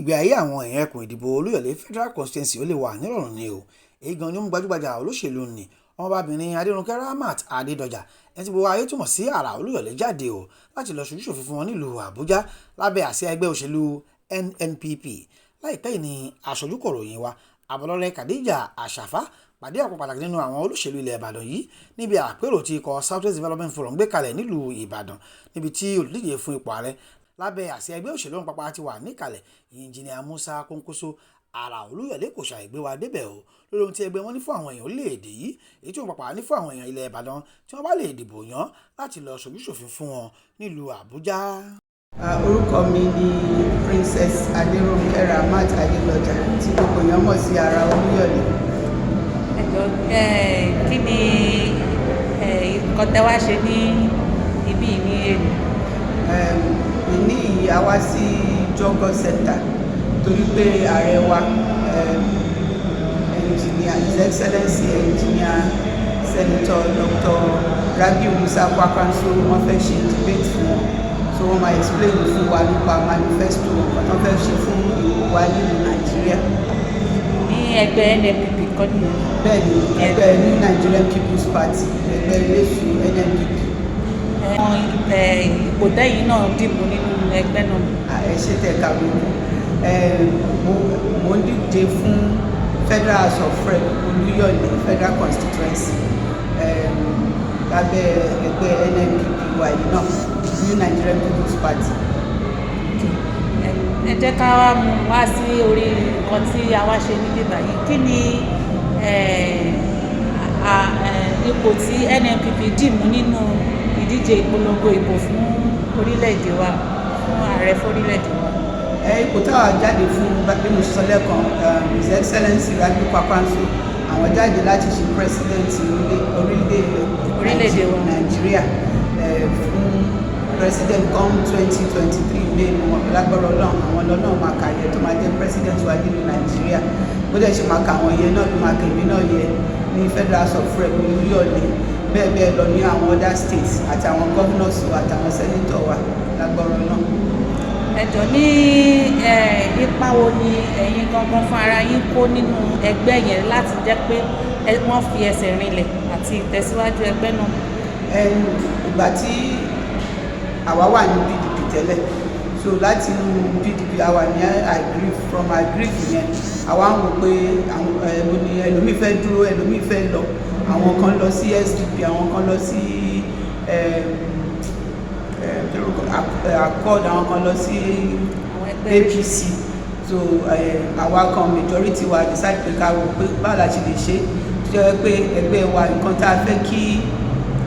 Ìgbé ayé àwọn èèyàn ẹkùn ìdìbò Olúyọ̀lé Federal Constituency ó lè wà nírọ̀rùn ni o. Èyí gan ni ó mú gbajúgbajà olóṣèlú ní ọmọbabìnrin Adérónkẹ́ Ramat Adédọjà, ẹni tí gbogbo ayé túmọ̀ sí Àrà Olúyọ̀lé, jáde o láti lọ ṣojúṣòfin fún wọn nílùú Àbújá lábẹ́ àsíá ẹgbẹ́ òṣèlú NNPP. Láìpẹ́ yìí ni aṣojú kọ̀ròyìn wa Àbọ̀lọ́rẹ́ Khadija Àṣàfà pàdé ọ̀pọ̀ pàtàkì nínú àwọn olóṣèlú ilẹ̀ Ìbàdàn yìí níbi àpérò tí ikọ̀ Southwest Development Forum gbé kalẹ̀ nílùú Ìbàdàn, níbi tí olùdíje fún ipò ààrẹ lábẹ́ àsíá ẹgbẹ́ òṣèlú ọ̀hún pápá ti wà níkàlẹ̀, Engineer Musa Kwankwaso. Àrà Olúyọ̀lé kò ṣàìgbé wa débẹ̀ o lórí ohun tí ẹgbẹ́ wọn ní fún àwọn èèyàn orílẹ̀-èdè yìí, èyí tí wọ́n pàpà ní fún àwọn èèyàn ilẹ̀ Ìbàdàn tí wọ́n bá lè dìbò yàn láti lọ ṣojúṣòfin fún wọn nílùú Àbújá. Orúkọ mi ni Princess Adérónkẹ́ Ramat Adédọjà, tí gbogbo èèyàn mọ̀ sí Àrà Olúyọ̀lé. Ẹ jọ̀ọ́, kí ni nǹkan tẹ́ wá ṣe ní ibí yìí ní èní? Ní yìí, a wá sí Jọgọ Center torí pé ààrẹ wa, Engineer, His Excellency Engineer Senator Dr. Rabiu Musa Kwankwaso, wọ́n fẹ́ ṣe debate fún wọn, so wọ́n máa explain fún wa nípa manifesto, nǹkan tó fẹ́ ṣe fún ìlú wa nílùú Nàìjíríà. Ní ẹgbẹ́ NNPP kọ́ nìyẹn? Bẹ́ẹ̀ ni, ẹgbẹ́ New Nigerian People's Party, ẹgbẹ́ eléṣù, NNPP. Àwọn ipò tẹ́yìn náà dìbò nínú ẹgbẹ́ náà? Ẹ ṣe tẹ̀ kàwé. Mo ń díje fún Federal House of Rep, Olúyọ̀lé Federal Constituency, lábẹ́ ẹgbẹ́ NNPP wa yìí náà, New Nigerian People's Party. Ẹ jẹ́ ká wá mú wá sí orí nǹkan tí a wá ṣe níbí báyìí. Kí ni ipò tí NNPP dì mú nínú ìdíje ìpolongo ìbò fún orílẹ̀-èdè wa, fún ààrẹ fún orílẹ̀-èdè wa? Ipò táwa jáde fún, bí mo ṣe sọ lẹ́ẹ̀kan, His Excellency Rabiu Kwankwaso, àwọn jáde láti ṣe president orílẹ̀-èdè Orílẹ̀-èdè wa. Nàìjíríà, fún president come 2023 May. Wọn lágbára Ọlọ́run, àwọn ọlọ́run máa kà yẹ tó máa jẹ́ president wa nínú Nàìjíríà. Bó dẹ̀ ṣe máa kà wọ́n yẹ náà ló máa kà èmi náà yẹ ní Federal House of Rep Olúyọ̀lé, bẹ́ẹ̀ bẹ́ẹ̀ lọ ní àwọn other states àti àwọn governors wa àtàwọn senator wa, lágbára Ọlọ́run. Ẹ jọ̀ọ́, ní ipa wo ni ẹ̀yin gangan fún ara yín kó nínú ẹgbẹ́ yẹn láti jẹ́ pé wọ́n fi ẹsẹ̀ rinlẹ̀ àti ìtẹ̀síwájú ẹgbẹ́ náà? Ìgbà tí àwa wà ní PDP tẹ́lẹ̀, so láti inú PDP àwa ní AGRIF. From AGRIF yẹn, àwa ń wò pé àwọn mo ní ẹlòmíì fẹ́ dúró, ẹlòmíì fẹ́ lọ. Àwọn kan lọ sí SDP, àwọn kan lọ sí kí lorúkọ, Accord, àwọn kan lọ sí Àwọn ẹgbẹ́. APC. So àwa kan, majority wa decide pé ká wò pé báwo la ṣe lè ṣe tó jẹ́ pé ẹgbẹ́ wa, nǹkan tá a fẹ́ kí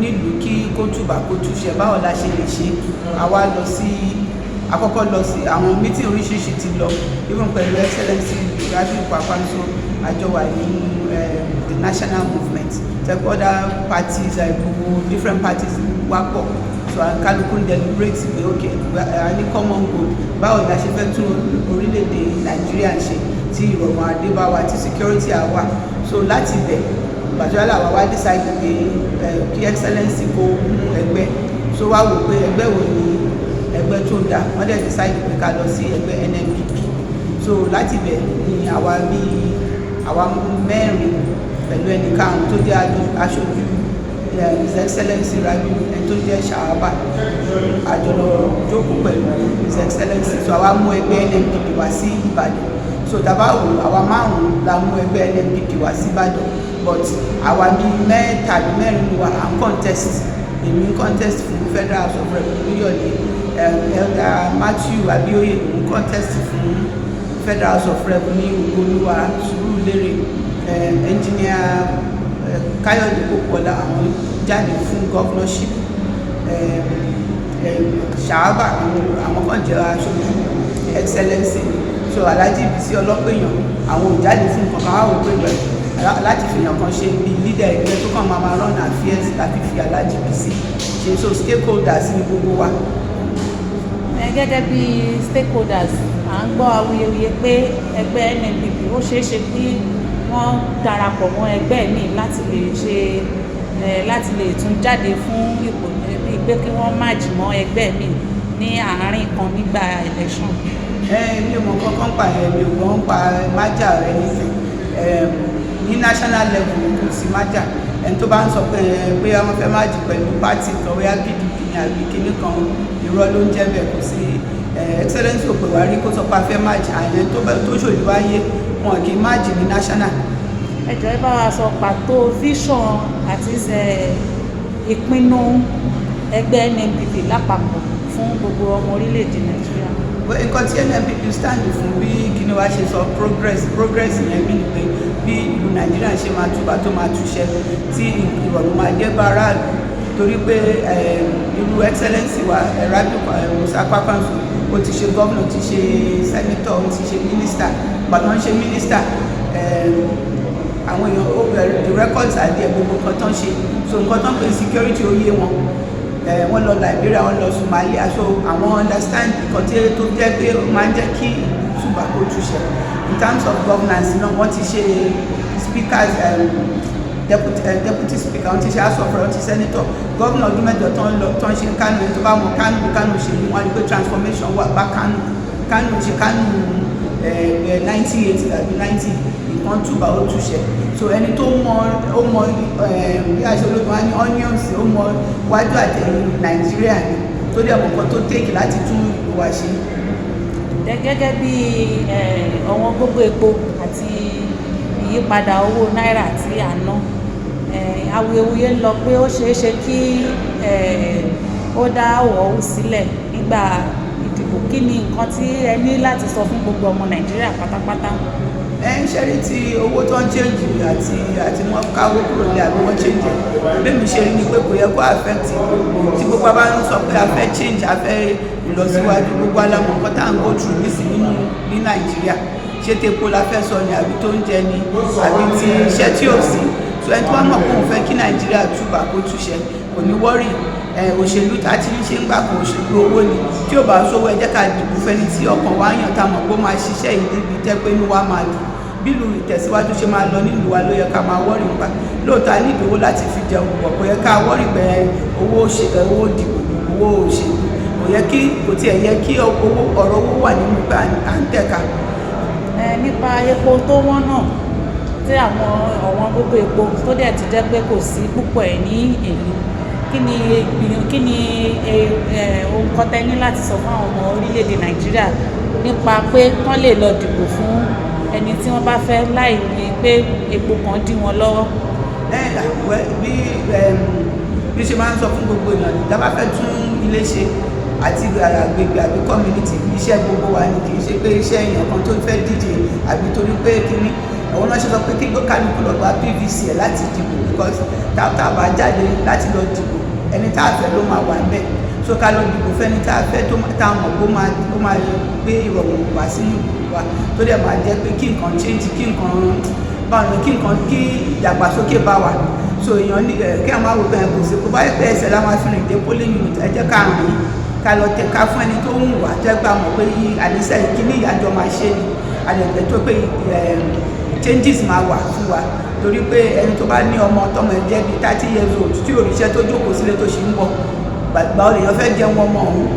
nílùú kí kó tùbà kó túṣẹ, báwo la ṣe lè ṣe. Àwa lọ sí, àkọ́kọ́ lọ sí àwọn meeting oríṣiríṣi ti lọ, even pẹ̀lú Excellency Rabiu Kwankwaso. Àjọ wà nínú the national movement tẹ́kọ̀, other parties, gbogbo different parties wá pọ̀. So kálukú ń deliberate pé ok, a ní common goal, báwo la ṣe fẹ́ tún orílẹ̀-èdè Nàìjíríà ṣe tí ìrọ̀rùn adé bá wà, tí security á wà. So láti ibẹ̀, gbàtúrà làwa wá decide pé kí Excellency kó mú ẹgbẹ́. So wá wò pé ẹgbẹ́ wo ni ẹgbẹ́ tó dáa, wọ́n dẹ̀ decide pé ká lọ sí ẹgbẹ́ NNPP. So láti ibẹ̀ ni àwa bíi àwa mẹ́rin pẹ̀lú ẹnì karùn-ún tó jẹ́ aṣojú His Excellency Rabiu, ẹni tó jẹ́ Shahaba, àjọlọ jókòó pẹ̀lú His Excellency. So àwa mú ẹgbẹ́ NNPP wá sí Ìbàdàn. So tàbá wò, àwa márùn-ún la mú ẹgbẹ́ NNPP wá sí Ìbàdàn, but àwa bíi mẹ́ta àbí mẹ́rin ni wa à ń contest. Èmi ń contest fún Federal House of Rep Olúyọ̀lé, Elder Matthew Abioye ń contest fún Federal House of Rep ní Ògbólúwà Sùúrùlérè, Engineer Káyọ̀dé Pópóọlá, àwọn jáde fún governorship, Shahaba, àwọn kan jẹ́ aṣojú Excellency. So Alhaji Bisi Ọlọ́pẹ̀yàn, àwọn ò jáde fún nǹkan kan. Wá wò pé láti fìyàn kan ṣe bí leader ẹgbẹ́ tó kàn máa run affairs láti fi Alhaji Bisi ṣe. So stakeholders ní gbogbo wa. Gẹ́gẹ́ bí stakeholders, à ń gbọ́ awuyewuye pé ẹgbẹ́ NNPP, ó ṣeé ṣe kí wọ́n darapọ̀ mọ́ ẹgbẹ́ míì láti lè ṣe láti lè tún jáde fún ipò, bíi pé kí wọ́n merge mọ́ ẹgbẹ́ míì ní àárín kan nígbà election. Mi ò mọ kankan pa ẹ, mi ò gbọ́ ń pa merger or anything. Ní national level, kò sí merger. Ẹni tó bá ń sọ pé wọ́n fẹ́ merge pẹ̀lú party kan, bóyá PDP ní àbí kinní kan, irọ́ ló ń jẹ́ bẹ́ẹ̀. Kò sí. Excellence ò pè wá rí kó sọ pé a fẹ́ merge. Àyẹn tó tó ṣòlù wáyé, wọn kì í merge ní national. Ẹ jọ̀ọ́, ẹ bá wa sọ pàtó vision àti ìpinnu ẹgbẹ́ NNPP lápapọ̀ fún gbogbo ọmọ orílẹ̀-èdè Nàìjíríà. Nǹkan tí NNPP stand fún, bí kíni wá ṣe sọ, progress. Progress yẹn bí ni pé bí ìlú Nàìjíríà ṣe máa túbà tó máa túṣẹ, tí ìrọ̀rùn máa dé bá aráàlú, torí pé irú Excellency wa, Rabiu Musa Kwankwaso, ó ti ṣe gómìnà, ó ti ṣe senator, ó ti ṣe minister. Gbàgbọ́n ń ṣe minister, àwọn èèyàn ó bẹ̀rẹ̀, the records are there, gbogbo nǹkan tó ń ṣe. So nǹkan tó ń pè security, ó yé wọn. Wọ́n lọ Liberia, wọ́n lọ Somalia, so àwọn understand nǹkan tí tó jẹ́ pé ó máa ń jẹ́ kí túbà kó túṣẹ. In terms of governance náà, wọ́n ti ṣe speakers, deputy speaker, wọ́n ti ṣe House of Rep, wọ́n ti senator, governor ọdún 8 tó ń lọ tó ń ṣe Kánò. Ẹni tó bá mọ Kánò, bí Kánò ṣe ní, wọ́n á rí pé transformation wà bá Kánò. Kánò ṣe Kánò 1980 àbí 90. Nǹkan túbà ó túṣẹ. So ẹni tó mọ, ó mọ bí a ṣe ológun wa ní onions, ó mọ wájú àtẹ̀yìn Nàìjíríà ni, tó dẹ̀ mọ̀ nǹkan tó take láti tún ìlú wa ṣe. Gẹ́gẹ́ bí ọ̀wọ́n gógó epo àti ìyípadà owó náírà tí à ń ná, awuyewuye ń lọ pé ó ṣeé ṣe kí ó dá ọ̀wọ́ sílẹ̀ nígbà ìdìbò. Kí ni nǹkan tí ẹ ní láti sọ fún gbogbo ọmọ Nàìjíríà pátápátá? Ẹ ń ṣe rí ti owó tó ń change àti wọ́n káwó kúrò ní àbí wọ́n change ẹ̀, bẹ́ẹ̀ mi ṣe rí ni pé kò yẹ kó affect. Tí gbogbo wa bá ń sọ pé a fẹ́ change, a fẹ́ ìlọsíwájú, gbogbo alámọ̀ nǹkan tá à ń go through nísìnyí nínú ní Nàìjíríà. Ṣé tepo la fẹ́ sọ ni, àbí tó ń jẹ ni, àbí ti iṣẹ́ tí ò sí? So ẹni tó bá mọ̀ pé òun fẹ́ kí Nàìjíríà túbà kó túṣẹ, kò ní worry. Òṣèlú tá a ti ń ṣe ń gbà kan, òṣèlú owó ni. Tí ò bá sówó, ẹ jẹ́ ká dìbò fẹ́ni tí ọkàn wa yàn, tá a mọ̀ pé ó máa ṣiṣẹ́ yìí débi tẹ́ pé inú wa máa dùn. Bílù ìtẹ̀síwájú ṣe máa lọ nílùú wa ló yẹ ká máa worry nípa. Lóòótọ́, a ní ìdòwó láti fi jẹun pọ̀, kò yẹ ká worry pé owó dìbò, owó òṣèlú. Kò yẹ kí, kò tiẹ̀ yẹ kí owó, ọ̀rọ̀ owó wà nínú pé à ń tẹ̀ka. Nípa epo tó wọ́n náà, tí àwọn ọ̀wọ́n gógó epo tó dẹ̀ ti jẹ́ pé kò sí púpọ̀ ẹ̀ ní ìlú, kí ni ohun kan tẹ́ ní láti sọ fún àwọn ọmọ orílẹ̀-èdè Nàìjíríà nípa pé kán lè lọ dìbò fún ẹni tí wọ́n bá fẹ́ láì ní pé epo kan dí wọn lọ́wọ́? Ẹ wẹ, bí ṣe máa ń sọ fún gbogbo èèyàn, tá a bá fẹ́ tún ilé ṣe àti agbègbè àbí community, iṣẹ́ gbogbo wa ni. Kì í ṣe pé iṣẹ́ èèyàn kan tó fẹ́ díje àbí torí pé kíní. Àwọn náà ṣe sọ pé kí kálukú lọ gba PVC ẹ̀ láti dìbò, because tá a bá jáde láti lọ dìbò, ẹni tá a fẹ́ ló máa wà níbẹ̀. So ká lọ dìbò fẹ́ni tá a fẹ́, tó tá a mọ̀ pé ó máa gbé ìrọ̀rùn wá sínú ìlú wa, tó dẹ̀ máa jẹ́ pé kí nǹkan change, kí nǹkan báwo ni, kí nǹkan, kí ìdàgbàsókè bá wà. So èèyàn ní ẹ kí àwọn máa wò pé kò sí kó bá yẹ pé ẹsẹ̀ la máa fi rìn dé polling unit, ẹ jẹ́ ká rìn, ká lọ tẹ ká fún ẹni tó ń wà jẹ́ pé a mọ̀ pé àníṣe kíní ìyájọ́ máa ṣe ni àdẹ̀gbẹ́ tó pé changes máa wà fún wa. Torí pé ẹni tó bá ní ọmọ, tọmọ ẹ jẹ́ bíi 30 years old, tí ò ríṣẹ́, tó jókòó sílé, tó ṣì ń bọ̀, gbàgbà ó lèèyàn fẹ́ jẹun ọmọ ọ̀hún.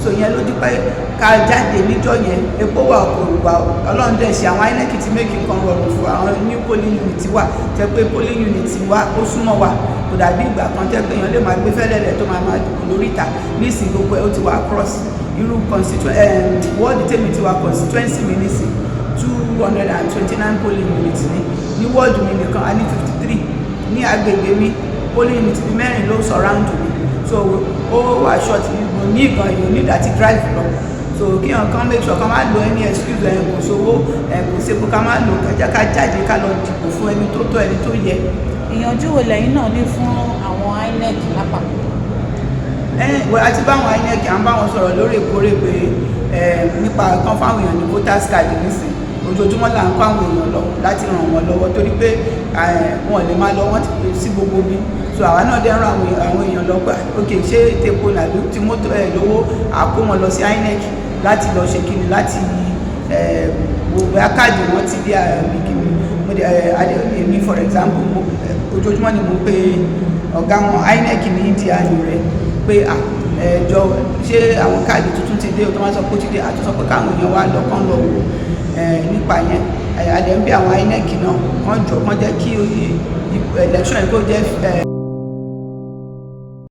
So ìyẹn ló dípẹ́ ká jáde níjọ́ yẹn. Epo wà, kò wà, Ọlọ́run dẹ̀ ṣe, àwọn INEC ti make nǹkan rọrùn fún àwọn new polling unit wà, tẹ́ pé polling unit wa ó súnmọ́ wa. Kò dàbí ìgbà kan tẹ́ pé èèyàn lè máa gbé fẹ́lẹ́lẹ̀ tó máa máa dìbò lórí ìta. Nísìnyí, gbogbo ẹ̀ ó ti wà across. Irú constituent ward tèmi ti wà, constituency mi nísìn, 229 polling unit ní ward mi nìkan, a ní 53. Ní agbègbè mi, polling unit bíi mẹ́rin ló surround mi, so ó wà short. Mo ní ìgan èèyàn ní láti drive lọ. So kí èèyàn kan make sure ká má lo any excuse ẹ̀, kò sówó ẹ̀, kò sépo, ká má lo kẹjá. Ká jáde, ká lọ dìbò fún ẹni tó tọ́, ẹni tó yẹ. Ìyànjú wo lẹ́yìn náà ní fún àwọn INEC lápapọ̀? Ẹ wẹ, àti báwọn INEC, à ń bá wọn sọ̀rọ̀ lóòrèkóòrè pé nípa kan fáwọn èèyàn ní voters card nísìn. Ojoojúmọ́ là ń kó àwọn èèyàn lọ láti ràn wọ́n lọ́wọ́, torí pé wọn ò lè máa lọ wọ́n sí gbogbo bí. So àwa náà dẹ̀ ràn àwọn èèyàn lọ pé, ok, ṣé tepo nàbí tí mọ́tò ẹ̀ lówó, à kó wọn lọ sí INEC láti lọ ṣe kíni, láti wo bóyá káàdì wọn ti dé àbí kíni. Mo dẹ̀ èmi, for example, ojoojúmọ́ ni mo pe ọ̀gá wọn INEC ní ìdí àná rẹ̀ pé Ẹjọ, ṣé àwọn káàdì tuntun ti dé o? Tó máa sọ pé ó ti dé, àtúnṣọ pé káwọn èèyàn wá lọ kán lọ wò nípa yẹn. A dẹ̀ ń bí àwọn INEC náà kán jọ kán jẹ́ kí election yìí kó jẹ́.